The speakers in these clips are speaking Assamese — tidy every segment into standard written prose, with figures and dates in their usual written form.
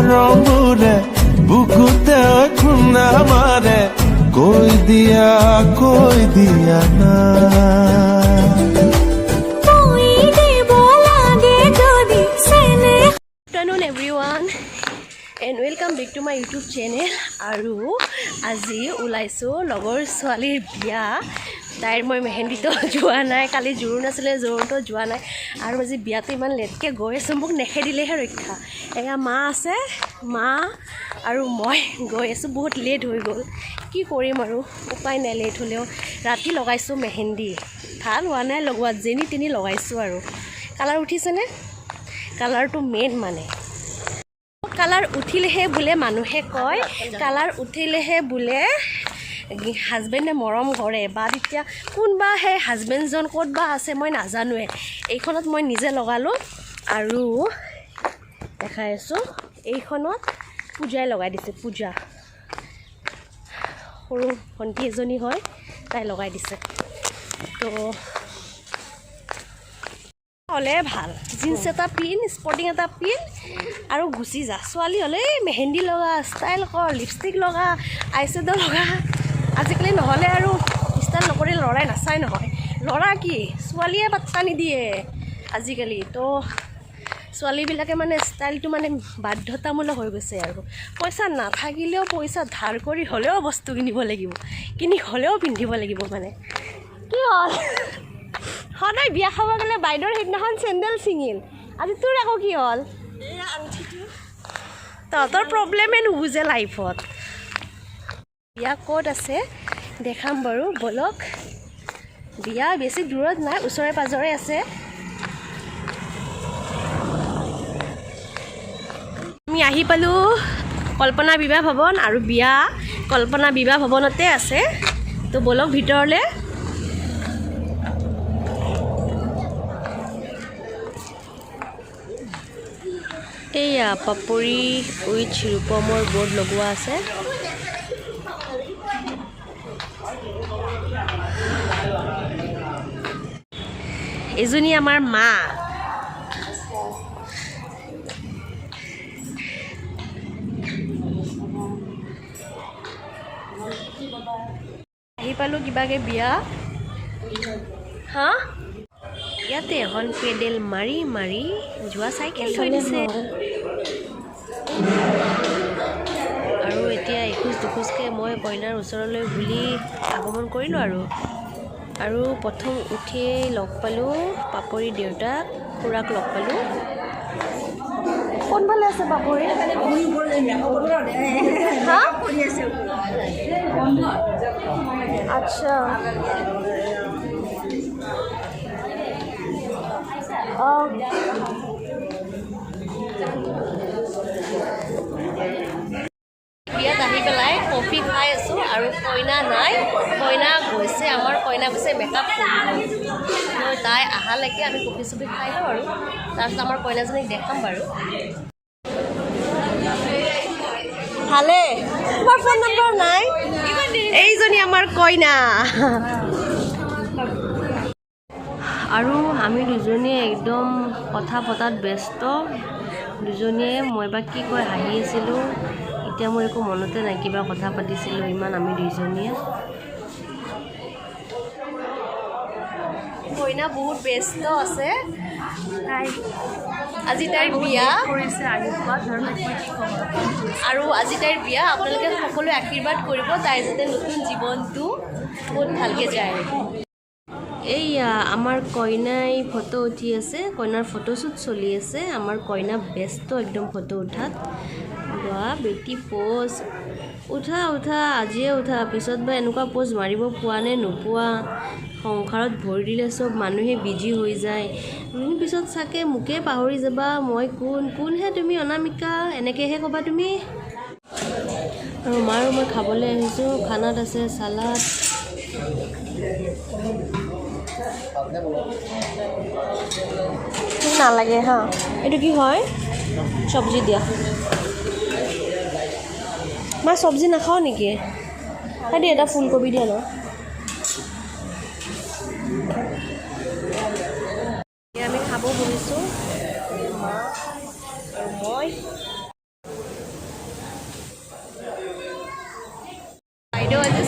মৰমবোৰে বুকুতে খুন্দা মাৰে, কৈ দিয়া, কৈ দিয়া না। কৈ দিব লাগে যদি চেনেহ। Afternoon everyone and welcome back to my YouTube channel. আৰু আজি ওলাইছোঁ লগৰ ছোৱালীৰ বিয়া। তাইৰ মই মেহেন্দিতো যোৱা নাই, কালি জোৰোণ আছিলে, জোৰোণটো যোৱা নাই আৰু আজি বিয়াটো ইমান লেটকৈ গৈ আছোঁ, মোক নেখেদিলেহে ৰক্ষা। এয়া মা আছে, মা আৰু মই গৈ আছোঁ। বহুত লেট হৈ গ'ল, কি কৰিম আৰু, উপায় নাই। লেট হ'লেও ৰাতি লগাইছোঁ মেহেন্দি, ভাল হোৱা নাই লগোৱাত, যেনি তেনি লগাইছোঁ। আৰু কালাৰ উঠিছেনে? কালাৰটো মেইন, মানে কালাৰ উঠিলেহে বোলে মানুহে কয়, কালাৰ উঠিলেহে বোলে হাজবেণ্ডে মৰম কৰে। বা তেতিয়া কোনবা সেই হাজবেণ্ডজন ক'ত বা আছে মই নাজানোৱে। এইখনত মই নিজে লগালোঁ আৰু দেখাই আছোঁ, এইখনত পূজাই লগাই দিছে। পূজা সৰু ভণ্টি এজনী হয়, তাই লগাই দিছে। তো হ'লে ভাল, জিন্স এটা পিন্ধ, স্পৰ্টিং এটা পিন্ধ আৰু গুচি যা। ছোৱালী হ'লে এই মেহেন্দি লগা, ষ্টাইল কৰ, লিপষ্টিক লগা, আইশ্বেড' লগা। আজিকালি নহ'লে আৰু ষ্টাইল নকৰিলে ল'ৰাই নাচায় নহয়। ল'ৰা কি, ছোৱালীয়ে পাত্তা নিদিয়ে আজিকালি। তো ছোৱালীবিলাকে মানে ষ্টাইলটো মানে বাধ্যতামূলক হৈ গৈছে আৰু পইচা নাথাকিলেও পইচা ধাৰ কৰি হ'লেও বস্তু কিনিব লাগিব, কিনি হ'লেও পিন্ধিব লাগিব। মানে কি হ'ল, সদায় বিয়া খাব গ'লে বাইদেউৰ সেইদিনাখন চেণ্ডেল ছিঙিল, আজি তোৰ আকৌ কি হ'ল? তহঁতৰ প্ৰব্লেমে নুবুজে লাইফত। বিয়া ক'ত আছে দেখাম বাৰু, ব'লক। বিয়া বেছি দূৰত নাই, ওচৰে পাঁজৰে আছে। আমি আহি পালোঁ কল্পনা বিবাহ ভৱন আৰু বিয়া কল্পনা বিবাহ ভৱনতে আছে। তো ব'লক ভিতৰলৈ। এইয়া পাপৰি উইথ ৰূপমৰ বৰ্ড লগোৱা আছে। এজনী আমাৰ মা। আহি পালোঁ কিবাকে বিয়া। হা, ইয়াতে এখন পেডেল মাৰি মাৰি যোৱা চাইকেল থৈ দিছে। আৰু এতিয়া এখোজ দুখোজকৈ মই কইনাৰ ওচৰলৈ বুলি আগমন কৰিলোঁ আৰু আৰু প্ৰথম উঠিয়েই লগ পালোঁ পাপৰি দেউতাক, খুৰাক লগ পালোঁ। কোনফালে আছে পাপৰি? হা, আচ্ছা, অঁ। বিয়াত আহি পেলাই কফি খাই আছোঁ আৰু কইনা নাই। কইনা গৈছে, আমাৰ কইনা গৈছে মেকআপ কৰিব। তো তাই অহালৈকে আমি কফি চফি খাই লওঁ আৰু তাৰপিছত আমাৰ কইনাজনীক দেখাম বাৰু। ভালে, তোমাৰ ফোন নম্বৰ নাই? এইজনী আমাৰ কইনা। আৰু আমি দুজনীয়ে একদম কথা পতাত ব্যস্ত দুজনীয়ে। মই বা কি কয় হাঁহি আছিলোঁ, এতিয়া মোৰ একো মনতে নাই কিবা কথা পাতিছিলোঁ ইমান আমি দুইজনীয়ে। কইনা বহুত ব্যস্ত আছে, আজি তাইৰ বিয়া আৰু আজি তাইৰ বিয়া। আপোনালোকে সকলোৱে আশীৰ্বাদ কৰিব তাইৰ যাতে নতুন জীৱনটো বহুত ভালকৈ যায়। এইয়া আমাৰ কইনাই ফটো উঠি আছে, কইনাৰ ফটোশ্বুট চলি আছে। আমাৰ কইনা ব্যস্ত একদম ফটো উঠাত। বা বেটি, প'জ উঠা উঠা, আজিয়ে উঠা, পিছত বা এনেকুৱা প'জ মাৰিব পোৱা নে নোপোৱা। সংসাৰত ভৰি দিলে চব মানুহে বিজি হৈ যায়। দুদিন পিছত চাগে মোকে পাহৰি যাবা, মই কোন কোনহে তুমি অনামিকা এনেকৈহে ক'বা তুমি। আৰু মাৰো মই খাবলৈ আহিছোঁ। খানাত আছে চালাড, নালাগে হা, এইটো কি হয়, চব্জি দিয়া। মা চব্জি নাখাওঁ নেকি? দিয়া এটা ফুলকবি দিয়া ন। আমি খাব বহিছোঁ, মা আৰু মই।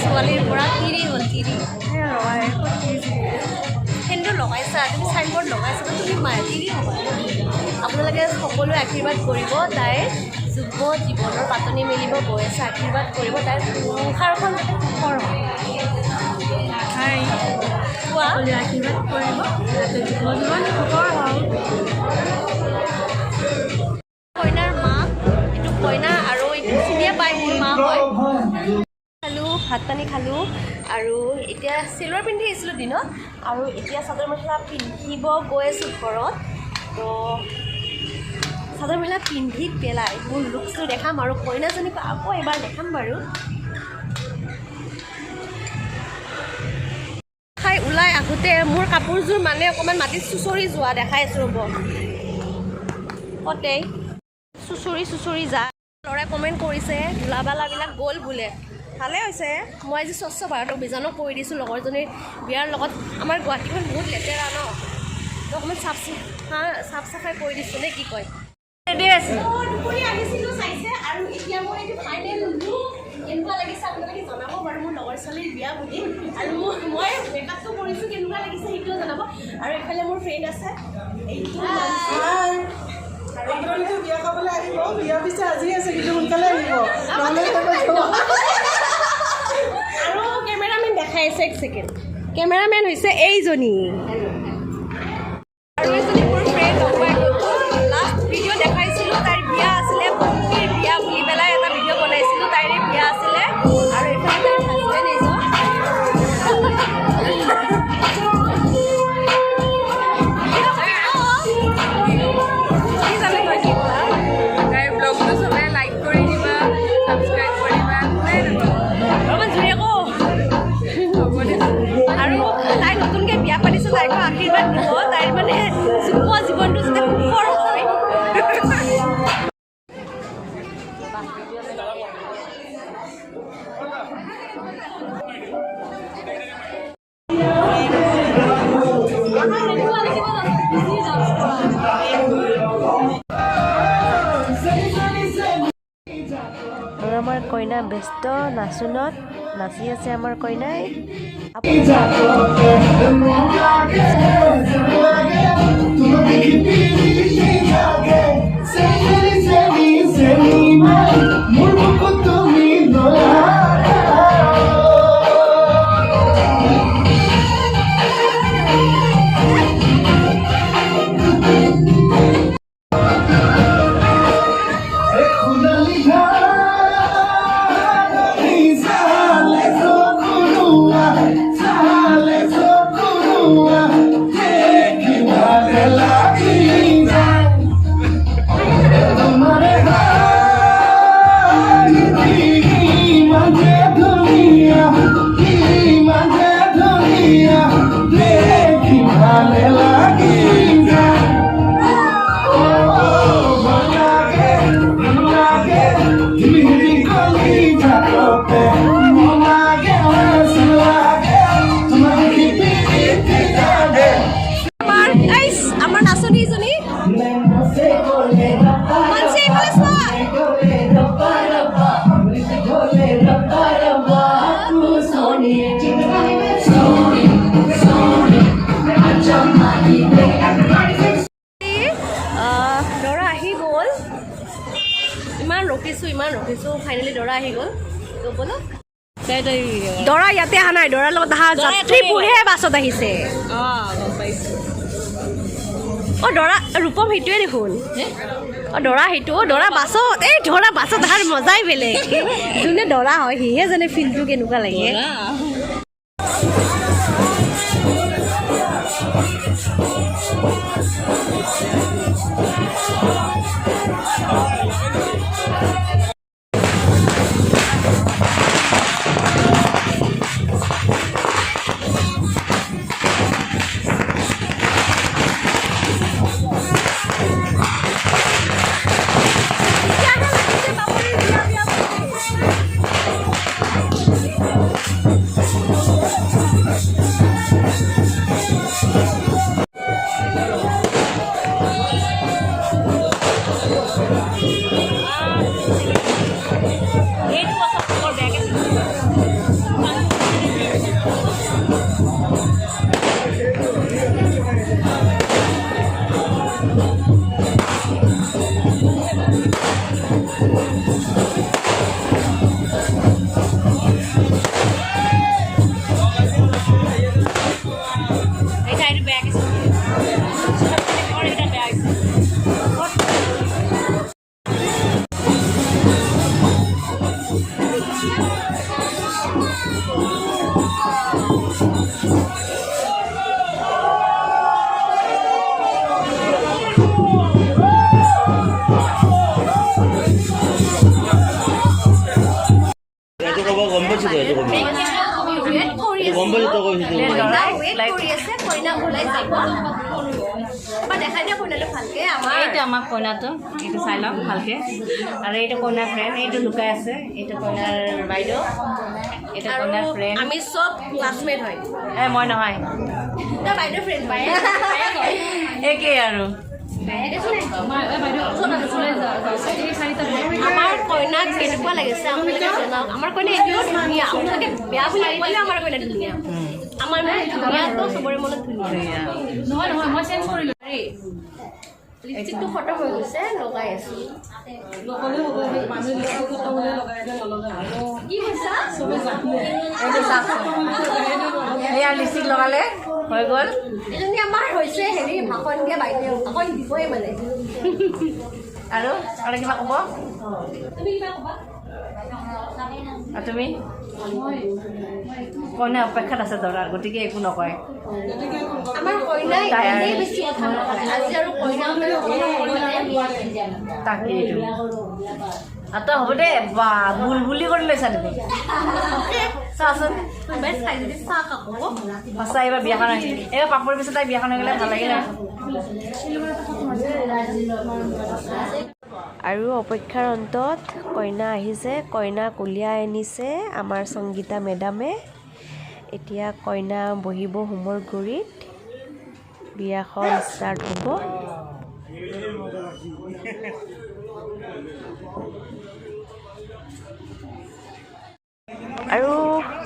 ছোৱালীৰ পৰা তিৰি হ'ল তিৰি। সেন্দুৰ লগাইছা তুমি, চাইনবৰ্ড লগাইছা, তো তুমি তিৰি হ'বা। আপোনালোকে সকলোৱে আশীৰ্বাদ কৰিব। তাইৰ যুৱ জীৱনৰ পাতনি মেলিব গৈ আছে, আশীৰ্বাদ কৰিব, তাইৰ সংসাৰখন যাতে সুখৰ হয়। হাই। কোৱা। সকলোৱে আশীৰ্বাদ কৰিব যাতে যুৱ জীৱন সুখৰ হওক। কইনাৰ মাক এইটো, কইনা আৰু এইটো চিনিয়ে পায়, মোৰ মা হয়। খালোঁ, ভাত পানী খালোঁ আৰু এতিয়া চেলোৱাৰ পিন্ধি আহিছিলোঁ দিনত আৰু এতিয়া চাদৰ মেখেলা পিন্ধিব গৈ আছোঁ ঘৰত। তো চাদৰ মেখেলা পিন্ধি পেলাই মোৰ লুকছটো দেখাম আৰু কইনাজনীকো আকৌ এবাৰ দেখাম বাৰু। খাই ওলাই আহোঁতে মোৰ কাপোৰযোৰ মানে অকণমান মাটিত চুঁচৰি যোৱা দেখাই আছোঁ, ৰ'ব। কতেই চুঁচৰি চুঁচৰি যায়। ল'ৰাই কমেণ্ট কৰিছে, ধূলা বালাবিলাক গ'ল বোলে। ভালে হৈছে। মই আজি স্বচ্ছ ভাৰত অভিযানো কৰি দিছোঁ লগৰজনীৰ বিয়াৰ লগত। আমাৰ গুৱাহাটীখন বহুত লেতেৰা ন, তো অকণমান চাফ চাফাই কৰি দিছোঁ নে কি কয়? দুপৰীয়া আহিছিলোঁ, চাইছে। আৰু এতিয়া মোৰ এইটো ফাইনেল লুক কেনেকুৱা লাগিছে আপোনালোকে জনাব বাৰু, মোৰ লগৰ ছোৱালীৰ বিয়া বুলি। আৰু মই মেকআপটো কৰিছোঁ, কেনেকুৱা লাগিছে সেইটোও জনাব। আৰু এইফালে মোৰ ফ্ৰেণ্ড আছে, এইটো মানসী। আৰু আপোনালোকে বিয়া খাবলৈ আহিব। বিয়া পিছে আজি আছে, কিন্তু সোনকালে আহিব, নহ'লে আৰু কেমেৰামেন দেখাই আছে, এক ছেকেণ্ড। কেমেৰামেন হৈছে এইজনী আৰু এইজনী মোৰ ফ্ৰেণ্ড। লাষ্ট ভিডিঅ' দেখাইছিলোঁ, তাইৰ বিয়া আছিলে, ভণ্টিৰ বিয়া বুলি পেলাই এটা ভিডিঅ' বনাইছিলোঁ, তাইৰে বিয়া আছিলে। আৰু এইফালে তাইৰ হাজবেণ্ড এইজন। কি জানে তই কি কোৱা? তাইৰ ব্লগটো চবে লাইক কৰি দিবা, ছাবস্ক্ৰাইব কৰিবা, নাই নাপাব। অলপমান জোৰে কওঁ। হ'ব দে। আৰু তাই নতুনকৈ বিয়া পাতিছে, তাইকো আশীৰ্বাদ দিব, তাইৰ মানে যুৱ জীৱনটো যাতে সুখৰ হয়। আৰু আমাৰ কইনা ব্যস্ত নাচোনত, নাচি আছে আমাৰ কইনাই। মোৰ বুকুত তুমি দয়া। সোণালী চালে চকুৰোৱা, চালে চকুৰোৱা, দেখি ভালে লাগি যায়। তোমাৰে ইমান যে ধুনীয়া, ইমান যে ধুনীয়া, দেখি ভালে লাগি যায়। ভাল লাগে, ভাল লাগে, ঝিমিঝিমি কলিজাটোতে মন লাগে, লাগে, তোমাক দেখি পিৰিতি জাগে। আমাৰ আইচ, আমাৰ নাচনীজনী মানসী, এইফালে চোৱা। দৰা আহি গ'ল। ইমান ৰখিছোঁ, ইমান ৰখিছোঁ, ফাইনেলি দৰা আহি গ'ল। তো ব'লক। দৰা ইয়াতে অহা নাই, দৰাৰ লগত অহা যাত্ৰীবোৰহে বাছত আহিছে। গম পাইছোঁ। অ' দৰা ৰূপম সেইটোৱে দেখোন। অ' দৰা সেইটো। অ' দৰা বাছত, এই দৰা বাছত অহাৰ মজাই বেলেগ। যোনে দৰা হয় সিহে জানে ফিলটো কেনেকুৱা লাগে। এতিয়াহে লাগিছে বাপৰে বিয়া বিয়া বুলি। আমি ৱেইট কৰি আছে, কইনা ওলাই যাব। দেখাই দিয়া কইনাটো ভালকে। আমাৰ এইটো আমাৰ কইনাটো, এইটো চাই লওক ভালকে। আৰু এইটো কইনাৰ ফ্ৰেণ্ড, এইটো লুকাই আছে, এইটো কইনাৰ বাইদেউ, এইটো কইনাৰ ফ্ৰেণ্ড। আমি চব ক্লাছমেট হয়। এ মই নহয়, বাইদেউ ফ্ৰেণ্ড একেই। আৰু আমাৰ কইনাক কেনেকুৱা লাগিছে আপোনালোকে জনাওক। আমাৰ কইনা এনেও ধুনীয়া, আপোনালোকে বেয়া বুলি নক'লেও আমাৰ কইনা ধুনীয়া। আমাৰ মানে ধুনীয়াটো চবৰে মনত ধুনীয়া। লিপষ্টিকটো খতম হৈ গৈছে, লগাই আছো। কি কৈছা? এয়া লিপষ্টিক লগালে হৈ গ'ল। এজনী আমাৰ হৈছে হেৰি ভাষণ দিয়া বাইদেউ, ভাষণ দিবই মানে। আৰু আৰু কিবা ক'ব? তুমি কইনা অপেক্ষাত আছে দৰাৰ, গতিকে একো নকয়। আমাৰ কইনাই এনেই বেছি কথা নকয় আজি। আৰু কইনা তাকেইতো। তই হ'ব দে, বা বুলবুলি কৰি লৈছা তুমি, চাচোন। কোনোবাই চাই যদি চাহ আকৌ। সঁচা, এইবাৰ বিয়াখন, এইবাৰ পাপৰ পিছত তাই বিয়াখন হৈ গ'লে ভাল লাগিলে। আৰু অপেক্ষাৰ অন্তত কইনা আহিছে। কইনাক উলিয়াই আনিছে আমাৰ সংগীতা মেডামে। এতিয়া কইনা বহিব হোমৰ গুৰিত, বিয়াখন ষ্টাৰ্ট হ'ব। আৰু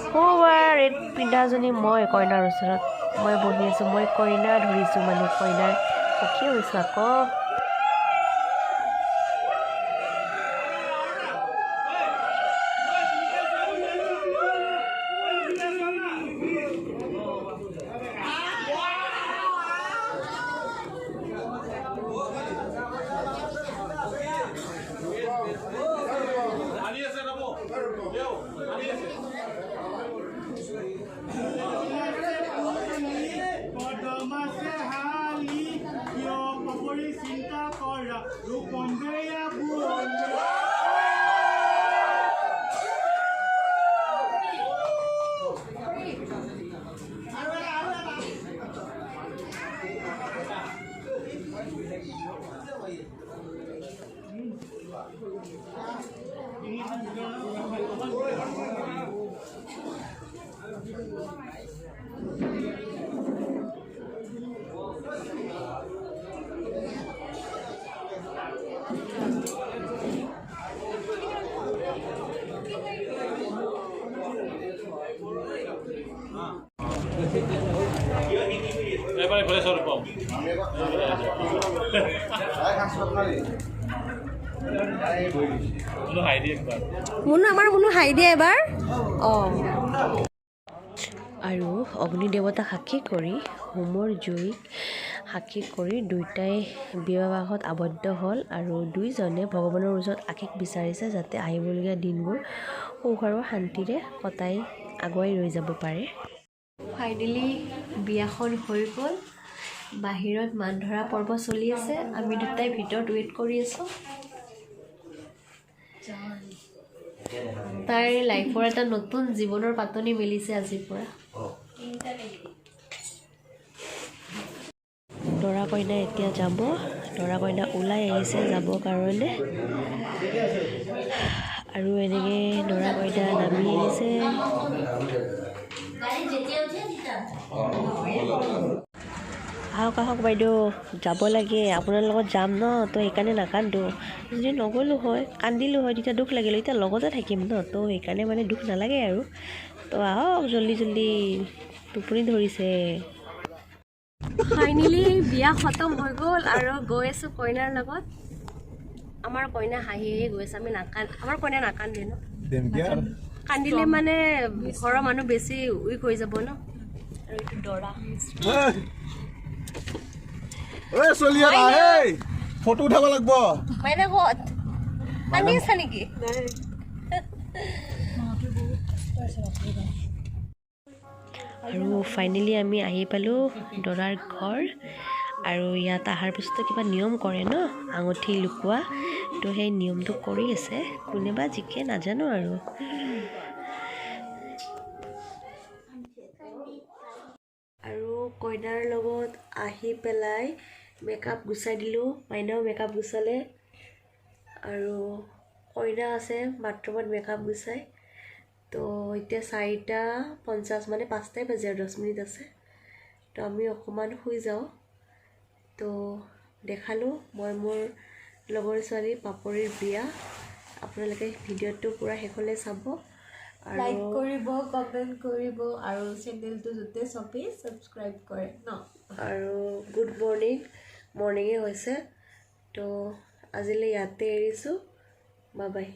সৌৱা ৰেড পিন্ধাজনী মই, কইনাৰ ওচৰত মই বহি আছোঁ। মই কইনা ধৰিছোঁ, মানে কইনাৰ সখী হৈছোঁ আকৌ। মুনু, আমাৰ মুনু হাই দিয়ে এবাৰ। অঁ, আৰু অগ্নি দেৱতাক সাক্ষী কৰি, হোমৰ জুইক সাক্ষী কৰি দুয়োটাই বিবাহত আবদ্ধ হ'ল। আৰু দুইজনে ভগৱানৰ ওচৰত আশীষ বিচাৰিছে যাতে আহিবলগীয়া দিনবোৰ সুখ আৰু শান্তিৰে কটাই আগুৱাই ৰৈ যাব পাৰে। ফাইনেলি বিয়াখন হৈ গ'ল। বাহিৰত মান ধৰা পৰ্ব চলি আছে, আমি দুটাই ভিতৰত ৱেইট কৰি আছোঁ। তাইৰ লাইফৰ এটা নতুন জীৱনৰ পাতনি মেলিছে আজিৰ পৰা। দৰা কইনা এতিয়া যাব। দৰা কইনা ওলাই আহিছে যাবৰ কাৰণে। আৰু এনেকৈ দৰা কইনা নামি আহিছে। আহক আহক বাইদেউ, যাব লাগে। আপোনাৰ লগত যাম ন, তো সেইকাৰণে নাকান্দো। যদি নগ'লো হয়, কান্দিলোঁ হয়, তেতিয়া দুখ লাগিলে। এতিয়া লগতে থাকিম ন, তো সেইকাৰণে মানে দুখ নালাগে আৰু। তো আহক জল্দি জল্দি, টোপনি ধৰিছে। ফাইনেলি বিয়া খতম হৈ গ'ল আৰু গৈ আছোঁ কইনাৰ লগত। আমাৰ কইনা হাঁহি হাঁহি গৈ আছে। আমি নাকান, আমাৰ কইনা নাকান্দে ন? কান্দিলে মানে ঘৰৰ মানুহ বেছি উইক হৈ যাব ন। আৰু এইটো দৰা। ফটো উঠাব লাগিব। মাইনা ক'ত? কান্দি আছা নেকি? আৰু ফাইনেলি আমি আহি পালোঁ দৰাৰ ঘৰ। আৰু ইয়াত অহাৰ পিছতো কিবা নিয়ম কৰে ন, আঙুঠি লুকোৱা, তো সেই নিয়মটো কৰি আছে। কোনেবা জিকে নাজানো আৰু। কইনাৰ লগত আহি পেলাই মেকআপ গুচাই দিলোঁ, মাইনাও মেকআপ গুচালে আৰু কইনা আছে বাথৰুমত মেকআপ গুচাই। তো এতিয়া 4:50, মানে 5টাই বাজে আৰু 10 মিনিট আছে। তো আমি অকণমান শুই যাওঁ। তো দেখালোঁ মই মোৰ লগৰ ছোৱালী পাপৰিৰ বিয়া। আপোনালোকে ভিডিঅ'টো পূৰা শেষলৈ চাব লাইক আৰু কৰিব, কমেণ্ট কৰিব আৰু চেনেলটো যাতে চবেই ছাবস্ক্ৰাইব কৰে ন। আৰু গুড মৰ্ণিং, মৰ্ণিঙে হৈছে। তো আজিলৈ ইয়াতে এৰিছোঁ, বাই বাই।